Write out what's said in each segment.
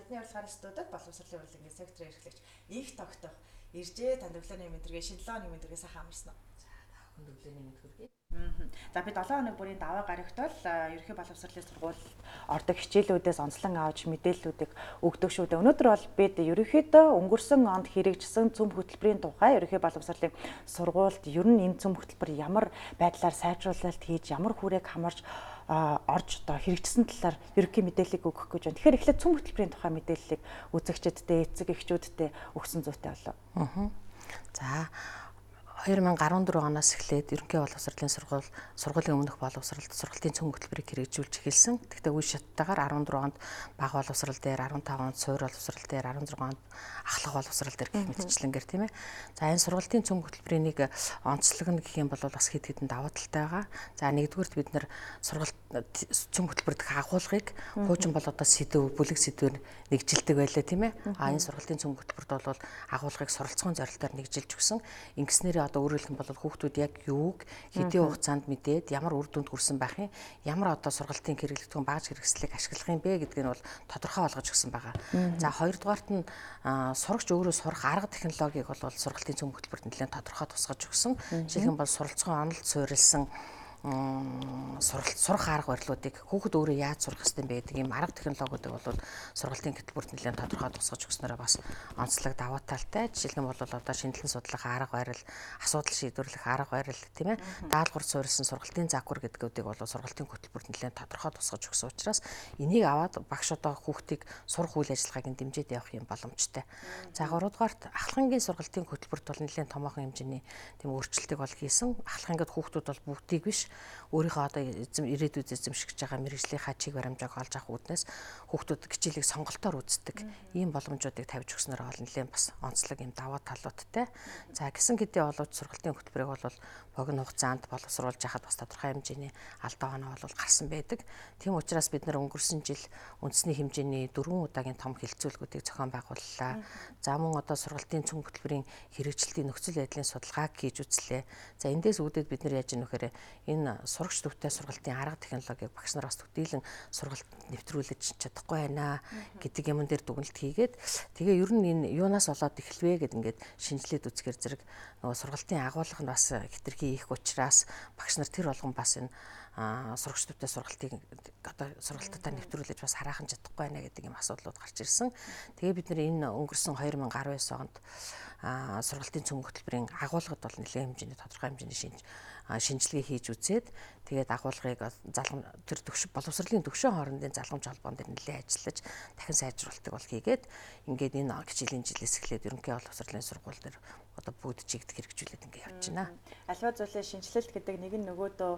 Бидний урилгаар студид боловсролын урлагийн секторын эрхлэгч их тогтох иржээ. Танд өглөөний мэнд хүргэе. Шинэ 7 хоногийн мэнд хүргэе. Сайхан амарсан уу? За, та бүхэнд өглөөний мэнд хүргэе. За, би 7 хоног бүрийн даваа гарагт бол ерөнхий боловсролын сургуульд ордог хичээлүүдээс онцлон авч мэдээллүүдийг өгдөг шүү дээ. Өнөөдөр бол бид ерөнхийдөө өнгөрсөн онд хэрэгжсэн цөм хөтөлбөрийн тухай, ерөнхий боловсролын сургуульд ер нь энэ цөм хөтөлбөр ямар байдлаар сайжруулалт хийж, ямар хүрээг хамарч орж одоо хэрэгжсэн талаар ерөнхий мэдээллийг өгөх гэж байна. Тэгэхээр эхлээд цөм хөтөлбөрийн тухай мэдээллийг үзэгчдэдээ, эцэг эхчүүддээ өгсөн зүйтэй болов. За, 2014 оноос эхлээд ерөнхий боловсролын сургууль, сургуулийн өмнөх боловсролд сургалтын цөм хөтөлбөрийг хэрэгжүүлж эхэлсэн. Гэхдээ үе шаттайгаар 14 онд бага боловсрол дээр, 15 онд суур боловсрол дээр, 16 онд ахлах боловсрол дээр гэх мэтчлэнгээр, тийм ээ. За, энэ сургалтын цөм хөтөлбөрийн нэг онцлог нь гэх юм бол бас хэд хэдэн давуу талтай байгаа. За, нэгдүгээрт бид нар сургалт цөм хөтөлбөр дэх агуулгыг хуучин бол одоо сэдв, бүлэг сэдвээр нэгжилдэг байлаа, тийм ээ. А энэ сургалтын цөм хөтөлбөрт бол агуулгыг суралцахын зорилтоор нэгжилж өгсөн. Ингэснээрээ одоо өөрөөр хэлэх юм бол хүүхдүүд яг юуг хэдийн хугацаанд мэдээд, ямар үр дүнд хүрсэн байх юм, ямар одоо сургалтын хэрэглэгдэхүүн, бааж хэрэгслийг ашиглах юм бэ гэдгийг нь бол тодорхой болгож өгсөн байгаа. За, хоёрдугаарт нь сурагч өөрөө сурах арга технологиг бол сургалтын цөм хөтөлбөрт нэлээд тодорхой тусгаж өгсөн. Жишээлх юм бол суралцахын онолд суурилсан суралт сурах арга барилуудыг, хүүхэд өөрөө яаж сурах ёстой юм бэ гэдэг ийм арга технологиудыг бол сургалтын хөтөлбөрт нэлээд тодорхой тусгаж өгснөөрөө бас онцлог давуу талтай. Жишээлх юм бол одоо шинэлэн судлах арга барил, асуудал шийдвэрлэх арга барил, тийм ээ, даалгавар суурилсан сургалтын загвар гэдгүүдийг бол сургалтын хөтөлбөрт нэлээд тодорхой тусгаж өгсөн учраас энийг аваад багш одоо хүүхдийг сурах үйл ажиллагааг нь дэмжиж явах юм боломжтой. За, гуравдугаарт ахлахангийн сургалтын хөтөлбөрт бол нэлээд томоохон хэмжээний тийм өөрчлөлтийг бол хийсэн. Ахлахангид хүүхдүүд бол бүгдийг биш, өөрийнхөө одоо эзэм ирээдүйд эзэмшиж байгаа мэргэжлийнхаа чиг баримжааг олж авах үүднээс хүүхдүүд хичээлийг сонголтоор үздэг ийм боломжуудыг тавьж өгснөөр бол нэлээд бас онцлог юм давуу талуудтай. За, гисэн хэдий боловч сургалтын хөтөлбөрийг бол богино хугацаанд боловсруулж яхад бас тодорхой хэмжээний алдаа оноо бол гарсан байдаг. Тийм учраас бид нар өнгөрсөн жил үндэсний хэмжээний 4 удаагийн том хэлэлцүүлгүүдийг зохион байгууллаа. За, мөн одоо сургалтын цөм хөтөлбөрийн хэрэгжилтийн нөхцөл байдлын судалгааг хийж үзлээ. За, эндээс үүдээд бид нар яаж ийм вэхээр энэ сурагч төвтэй сургалтын арга технологиг багш нар бас төдийлөн сургалт нэвтрүүлэж чадахгүй байна гэдэг юмн дээр дүгнэлт хийгээд, тэгээ ер нь энэ юунаас болоод эхэлвэ гэд ингээд шинжилээд үзэхэр зэрэг нөгөө сургалтын агуулга нь бас хэтэрхий их учраас багш нар тэр болгон бас энэ сурагч төвтэй сургалтыг одоо сургалтуудаа нэвтрүүлэж бас хараахан чадахгүй байна гэдэг юм асуудлууд гарч ирсэн. Тэгээ бид нар энэ өнгөрсөн 2019 онд сургалтын цөм хөтөлбөрийн агуулгад бол нэлээд хэмжээний, тодорхой хэмжээний шинжилгээ хийж үзээд, тэгээд агуулгыг залгам тэр төгш боловсролын төгшөө хоорондын залгамж холбоон дээр нэлээд ажиллаж, дахин сайжруулалтыг бол хийгээд, ингээд энэ хичээлийн жилээс эхлээд ерөнхий боловсролын сургууль дээр одоо бүгд чигдэх хэрэгжүүлээд ингээд явж байна. Аливаа зүйлийн шинжилэлт гэдэг нэг нь нөгөөдөө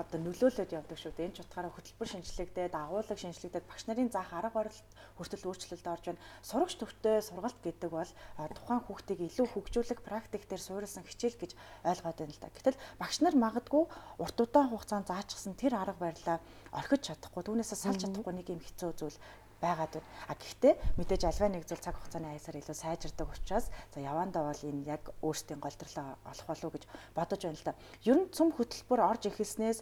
одоо нөлөөлөд явдаг шүү дээ. Энэ ч утгаараа хөтөлбөр шинжлэгдээд, агуулга шинжлэгдээд, багш нарын заах арга барил хүртэл өөрчлөлт орж байна. Сурагч төвтэй сургалт гэдэг бол тухайн хүүхдийг илүү хөгжүүлэх практик дээр суурилсан хичээл гэж ойлгоод байна л да. Гэтэл багш нар магадгүй урт удаан хугацаанд заачихсан тэр арга барилаа орхиж чадахгүй, түүнээсээ салж чадахгүй нэг юм хэцүү зүйл байгаад байна. А гэхдээ мэдээж альва нэг зүйл цаг хугацааны аясаар илүү сайжирдаг учраас за явандаа бол энэ яг өөрсдийн голдрлоо олох болов уу гэж бодож байна л да. Ер нь цөм хөтөлбөр орж эхэлснээс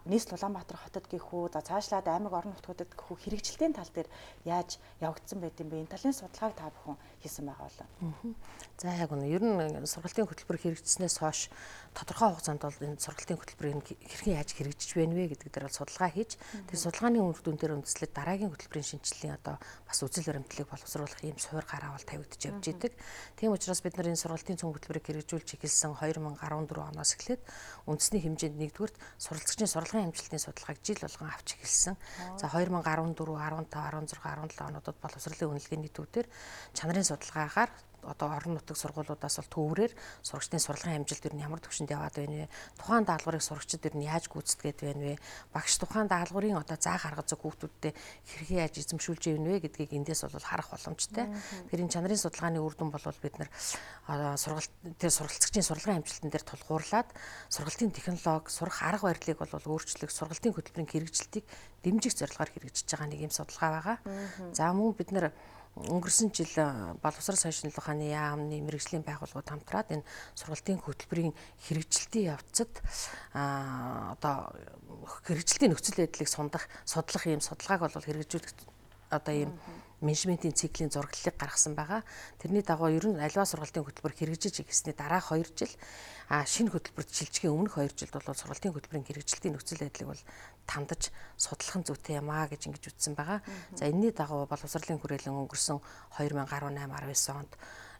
нийслэл Улаанбаатар хотод гэх үү, за цаашлаад аймаг, орон нутгуудад гэх үү, хэрэгжилтийн тал дээр яаж явагдсан байт юм бэ? Энэ талын судалгааг та бүхэн хийсэн байгаа болоо. За, яг үнэ. Ер нь сургалтын хөтөлбөр хэрэгжснээс хойш тодорхой хугацаанд бол энэ сургалтын хөтөлбөрийг хэрхэн яаж хэрэгжиж байна вэ гэдэг дээр бол судалгаа хийж, тэр судалгааны үр дүн дээр үндэслэж дараагийн хөтөлбөрийн шинжилгээний одоо бас үзэл баримтлалыг боловсруулах ийм суур гараа бол тавигдаж явж идэг. Тийм учраас бид нар энэ сургалтын цөм хөтөлбөрийг хэрэгжүүлж эхэлсэн 2014 оноос эхлээд үндэсний хэмжээнд нэгдүгürt суралцагчийн сурлагын амжилтын судалгааг жил болгон авч эхэлсэн. За, 2014, 15, 16, 17 онуудад боловсролын үнэлгээний төв дээр чанарын судалгаагаар одоо орон нутаг сургуулиудаас бол төврээр сурагчдын сурлагын амжилт ер нь ямар түвшинд яваад байна вэ? Тухайн даалгаврыг сурагчид ер нь яаж гүйцэтгээд байна вэ? Багш тухайн даалгаврын одоо заах арга зүй хүүхдүүдтэй хэрхэн яаж эзэмшүүлж байна вэ гэдгийг эндээс бол харах боломжтой. Тэр энэ чанарын судалгааны үр дүн бол бид нар сургалт тэр суралцагчийн сурлагын амжилтан дээр тулгуурлаад сургалтын технологи, сурах арга барилыг бол өөрчлөх, сургалтын хөтөлбөрийн хэрэгжилтийг дэмжих зорилгоор хэрэгжиж байгаа нэг юм судалгаа байгаа. За, мөн бид нар өнгөрсөн жил боловсрол соёл шинжилгээ ухааны яамны мэргэжлийн байгууллагууд хамтраад энэ сургалтын хөтөлбөрийн хэрэгжилтийн явцад одоо хэрэгжилтийн нөхцөл байдлыг сундах, судлах ийм судалгааг бол хэрэгжүүлэх одоо ийм менежментийн циклийн зураглалыг гаргасан байгаа. Тэрний дагуу ер нь аливаа сургалтын хөтөлбөр хэрэгжиж эхэлсний дараах 2 жил, шинэ хөтөлбөрт шилжихийн өмнөх 2 жилд бол сургалтын хөтөлбөрийн хэрэгжилтийн нөхцөл байдлыг бол тандаж судлах нь зүйтэй юм аа гэж ингэж үзсэн байгаа. За энэний дагуу боловсролын хүрээлэн өнгөрсөн 2018 19 онд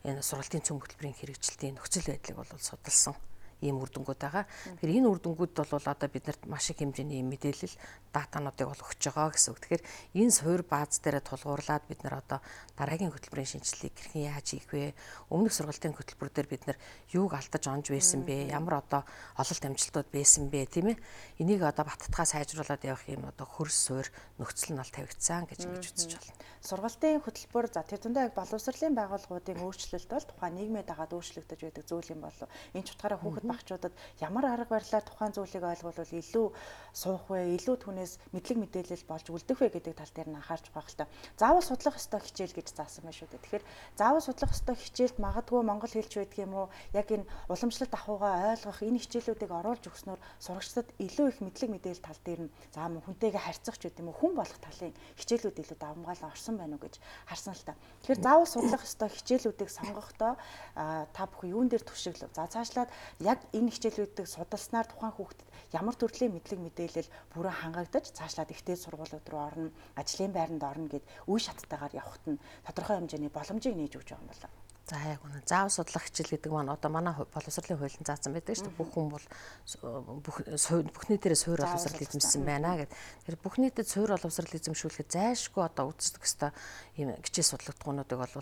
энэ сургалтын цөм хөтөлбөрийн хэрэгжилтийн нөхцөл байдлыг бол судалсан ийм үр дүнгууд байгаа. Тэгэхээр энэ үр дүнгууд бол одоо биднэрт маш их хэмжээний мэдээлэл, датануудыг бол өгч байгаа гэсэн үг. Тэгэхээр энэ суур бааз дээр тулгуурлаад бид нар одоо дараагийн хөтөлбөрийн шинжилгээг хэрхэн яаж хийх вэ? Өмнөх сургалтын хөтөлбөр дээр бид нар юуг алдаж онж байсан бэ? Ямар одоо ололт амжилтууд байсан бэ, тийм ээ? Энийг одоо баттгаа сайжруулад явах юм одоо хөрс суур нөхцөл нь бол тавигдсан гэж ингэж үзэж байна. Сургалтын хөтөлбөр, за тэр зөндөө яг боловсролын байгууллагуудын өөрчлөлт бол тухайн нийгмээ дагаад өөрчлөгдөж байдаг зүйл юм болов. Энэ ч утгаараа хүүхэд багчуудад ямар арга барилаар тухайн зүйлийг ойлгуул илүү суух вэ, илүү түүнээс мэдлэг мэдээлэл болж үлдэх вэ гэдэг тал дээр нь анхаарч байх хэрэгтэй. Заавал судлах ёстой хичээл гэж заасан байна шүү дээ. Тэгэхээр заавал судлах ёстой хичээлд магадгүй монгол хэлж байдаг юм уу? Яг энэ уламжлалт ахуйгаа ойлгох энэ хичээлүүдийг оруулж өгснөөр сурагчдад илүү их мэдлэг мэдээлэл тал дээр нь за мөн хүнтэйгээ харьцах ч гэдэм үү, хүн болох талын хичээлүүд илүү давамгаалan орсон байна уу гэж харсан л та. Тэгэхээр заавал судлах ёстой хичээлүүдийг сонгохдоо та бүхэн юун дээр түшиглэв? За цаашлаад яг энэ хичээлүүдийг судалснаар тухайн хүүхдэд ямар төрлийн мэдлэг мэдээлэл бүрэн хангагдаж цаашлаад ихтэй сургуулиуд руу орно, ажлын байранд орно гэд үе шаттайгаар явхад нь тодорхой хэмжээний боломжийг нээж өгч байгаа юм байна. За яг үнэ. Заавал судлах хичээл гэдэг маань одоо манай боловсролын хуулийн заасан байдаг шүү дээ. Бүх хүн бол бүх нийтээрээ суур боловсрол эзэмшсэн байна гэд. Тэгэхээр бүх нийтэд суур боловсрол эзэмшүүлэхэд зайлшгүй одоо үздэг өстой ийм хичээл судлагдгуунуудыг бол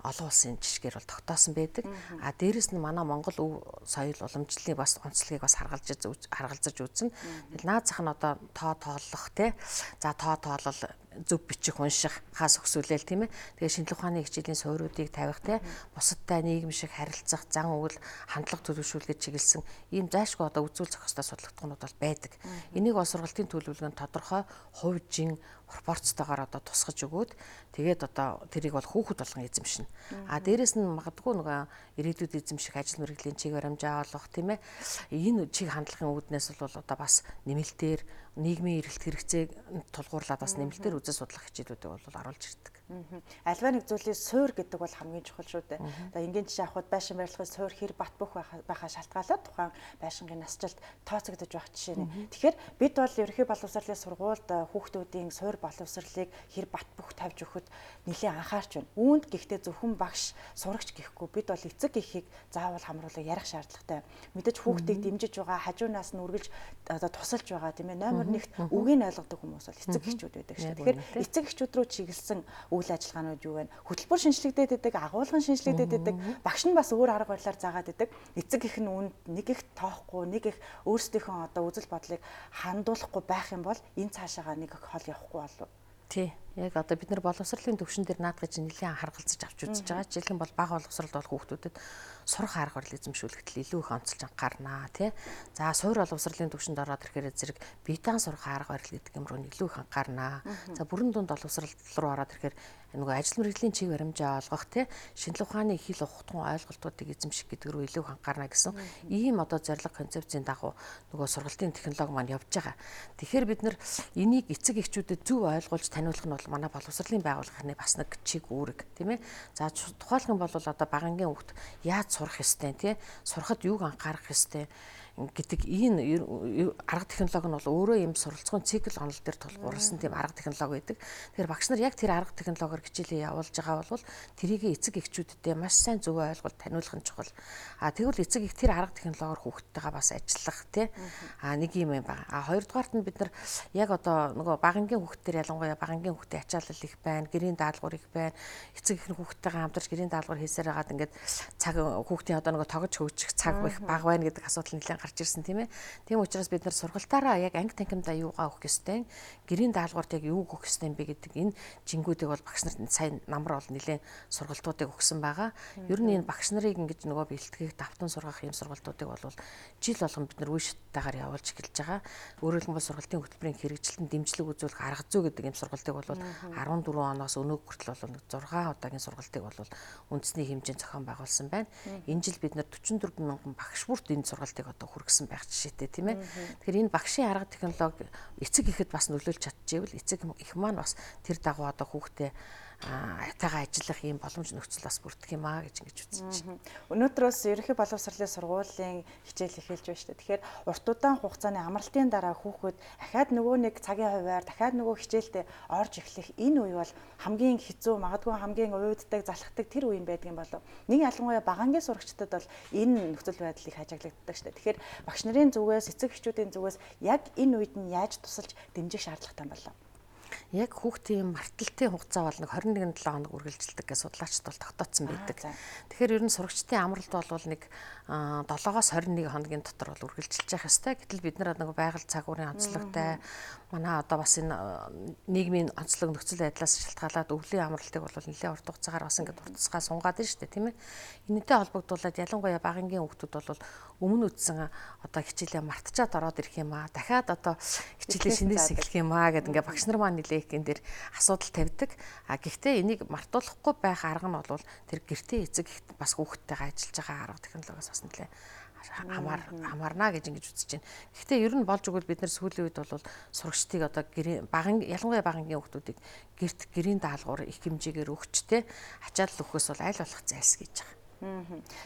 олон улсын жишгээр бол тогтоосон байдаг. А дээрэс нь манай Монгол өв соёл уламжлалын бас онцлогийг бас харгалзаж үзнэ. Тэгэл наад зах нь одоо тоо тооллох те. За тоо тоолол, зөв бичих, унших хаас өксүүлээл тийм ээ. Тэгээ шинжлэх ухааны хичээлийн суурьуудыг тавих те. Бусадтай нийгэм шиг харилцах, зан өгөл, хандлага төлөвшүүлэхэд чиглэсэн ийм зайлшгүй одоо үзүүл зохистой судлагдахуунууд бол байдаг. Энийг бол сургалтын төлөвлөгөөнд тодорхой хувь жин пропорцтойгоор одоо тусгаж өгөөд тэгээд одоо тэрийг бол хүүхэд болгон эзэмшинэ. А дээрэс нь магадгүй нөгөө ирээдүйд эзэмших ажил мэргэжлийн чиг баримжаа олох тийм ээ. Энэ чиг хандлагын үүднээс бол одоо бас нэмэлтээр нийгмийн эрэлт хэрэгцээг тулгуурлаад бас нэмэлтээр үзэл судлах хичээлүүдийг бол оруулж ирдэг. Альва нэг зүйлийн суур гэдэг бол хамгийн чухал шүү дээ. За энгийн жишээ авахад байшин барилгын суур хэр бат бөх байхаа шалтгаалаад тухайн байшингийн насжилт тооцогдож байх жишээ нэ. Тэгэхээр бид бол ерөнхий боловсролын сургуульд хүүхдүүдийн суур боловсролыг хэр бат бөх тавьж өгөхөд нэлээд анхаарч байна. Үүнд гэхдээ зөвхөн багш, сурагч гэхгүй бид бол эцэг эхийг заавал хамруулан ярих шаардлагатай. Мэдээж хүүхдийг дэмжиж байгаа, хажуунаас нь үргэлж одоо тусалж байгаа тийм ээ. Номер 1-т үгийг ойлгодог хүмүүс бол эцэг эхчүүд байдаг шүү. Тэгэхээр эцэг эхчүүд рүү чиглэсэн үйл ажиллагаанууд юу вэ? Хөтөлбөр шинжлэгдээд байдаг, агуулгын шинжлэгдээд байдаг, багш нь бас өөр арга барилаар заагаад байдаг. Эцэг их нь үүнд нэг их тоохгүй, нэг их өөрсдийнхөө одоо үзэл бодлыг хандуулахгүй байх юм бол энэ цаашаага нэг их хол явахгүй болов. Тий. Яг одоо бид нар боловсролын төвшин дээр наадгыг чинь нэлээд харгалзаж авч үзэж байгаа. Жишээлх юм бол бага боловсролд бол хүүхдүүдэд сурах арга барил эзэмшүүлэхэд илүү их онцолж анхаарнаа тий. За суур боловсролын төвшөнд ороод ирэхээр зэрэг биетан сурах арга барил гэдэг юм руу илүү их анхаарнаа. За бүрэн дунд боловсрол руу ороод ирэхээр нөгөө ажил мэргэжлийн чиг баримжаа олгох тий, шинжлэх ухааны хэл ухтган ойлголтуудыг эзэмших гэдэг рүү илүү их анхаарна гэсэн ийм одоо зорилго концепцийн дагуу нөгөө сургалтын технологи маань явж байгаа. Тэгэхээр бид нар энийг эцэг эхчүүдэд зөв ойлгуулж таниулах нь бол манай боловсролын байгууллагын бас нэг чиг үүрэг тийм ээ. За тухайлах юм бол одоо бага ангийн хүүхд яаж сурах ёстой тий, сурахад юуг анхаарах ёстой гэдэг энэ арга технологи нь бол өөрөө юм суралцгын цикл онол дээр тулгуурласан тийм арга технологи байдаг. Тэгэхээр багш нар яг тэр арга технологиор хичээлээ явуулж байгаа бол тэрийг эцэг эхчүүддээ маш сайн зөв ойлголт таниулах нь чухал. А тэгвэл эцэг их тэр арга технологиор хүүхдтэйгээ бас ажиллах тий. А нэг юм юм байна. А хоёрдугаарт нь бид нар яг одоо нөгөө бага ангийн хүүхдтэр ялангуяа бага ангийн хүүхдийн ачаалал их байна, гэрийн даалгавар их байна. Эцэг их нь хүүхдтэйгээ хамтарч гэрийн даалгавар хийсээр хагаад ингээд цаг хүүхдийн одоо нөгөө тогож хөгжих цаг их бага байна гэдэг асуудал нэлээд гарч ирсэн тийм ээ. Тийм учраас бид нар сургалтаараа яг анги танхимдаа юугаа өгөх ёстой, гэрийн даалгаварт яг юуг өгөх ёстой юм бэ гэдэг энэ жингүүдийг бол багш нарт сайн намар бол нэлээд сургалтуудыг өгсөн байгаа. Ер нь энэ багш нарыг ингэж нөгөө бэлтгэх, давтан сургах юм сургалтуудыг бол жил болгон бид нар үе шаттайгаар явуулж эхэлж байгаа. Өөрөөр хэлбэл сургалтын хөтөлбөрийн хэрэгжилтэнд дэмжлэг үзүүлэх арга зүй гэдэг юм сургалтыг бол 14 оноос өнөөг хүртэл бол 6 удаагийн сургалтыг бол үндэсний хэмжээнд зохион байгуулсан байна. Энэ жил бид нар 44 мянган багш бүрт энэ сургалтыг одоо хүргэсэн байх жишээтэй тийм ээ. Тэгэхээр энэ багшийн арга технологи эцэг эхэд бас нөлөөлж чадчихвэл эцэг их маань бас тэр дагуу одоо хүүхдээ айтайгаа ажиллах ийм боломж нөхцөл бас бүрдэх юм аа гэж ингэж үзэж байна. Өнөөдрөөс ерөнхий боловсролын сургуулийн хичээл эхэлж байна шүү дээ. Тэгэхээр урт удаан хугацааны амралтын дараа хүүхэд ахаад нөгөө нэг цагийн хувиар дахиад нөгөө хичээлдээ орж эхлэх энэ үе бол хамгийн хэцүү, магадгүй хамгийн уйддаг, залхдаг тэр үе юм байдаг юм болов. Нэг ялангуяа багангийн сурагчдад бол энэ нөхцөл байдлыг хажиглагддаг шүү дээ. Тэгэхээр багш нарын зүгээс, эцэг эхчүүдийн зүгээс яг энэ үед нь яаж тусалж дэмжих шаардлагатай болов? Яг хүүхдийн марталтын хугацаа бол нэг 21 7 хоног үргэлжилдэг гэж судлаачид бол тогтооцсон байдаг. Тэгэхээр ер нь сурагчдын амралт бол нэг 7-оос 21 хоногийн дотор бол үргэлжилж явах ёстой. Гэтэл бид нар нэг байгаль цаг уурын онцлогтой манай одоо бас энэ нийгмийн онцлог нөхцөл байдлаас шалтгаалаад өвлийн амралтыг бол нэлээд урт хугацаагаар бас ингээд урт тусгай сунгаад байна шүү дээ, тийм ээ. Энэтэй холбогдуулаад ялангуяа бага ангийн хүүхдүүд бол өмнө үтсэн одоо хичээлээ мартчаад ороод ирэх юм аа. Дахиад одоо хичээлээ шинээс эхлэх юм аа гэд ингээд багш нар маань нэлээ их энэ дэр асуудал тавьдаг. А гэхдээ энийг мартуулахгүй байх арга нь бол тэр гэртээ эцэг бас хүүхдтэйгээ ажиллаж байгаа арга технологиос бас нэлээ хамаарна гэж ингэж үзэж байна. Гэхдээ ер нь болж өгвөл бид нар сүүлийн үед бол сурагчдыг одоо гэрийн баган ялангуяа бага ангийн хүүхдүүдийг гэрт гэрийн даалгавар их хэмжээгээр өгч те ачаал өгөхөөс бол аль болох зайлсхийж байгаа.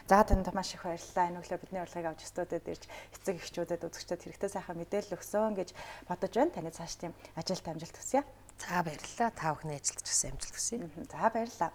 За танд маш их баярлалаа. Энэ өглөө бидний урилгыг авч студид ирж эцэг эхчүүдэд үзэгчдэд хэрэгтэй сайхан мэдээлэл өгсөн гэж бодож байна. Таны цаашдын ажилд амжилт хүсье. За баярлалаа. Та бүхний ажилд ч гэсэн амжилт хүсье. За баярлалаа.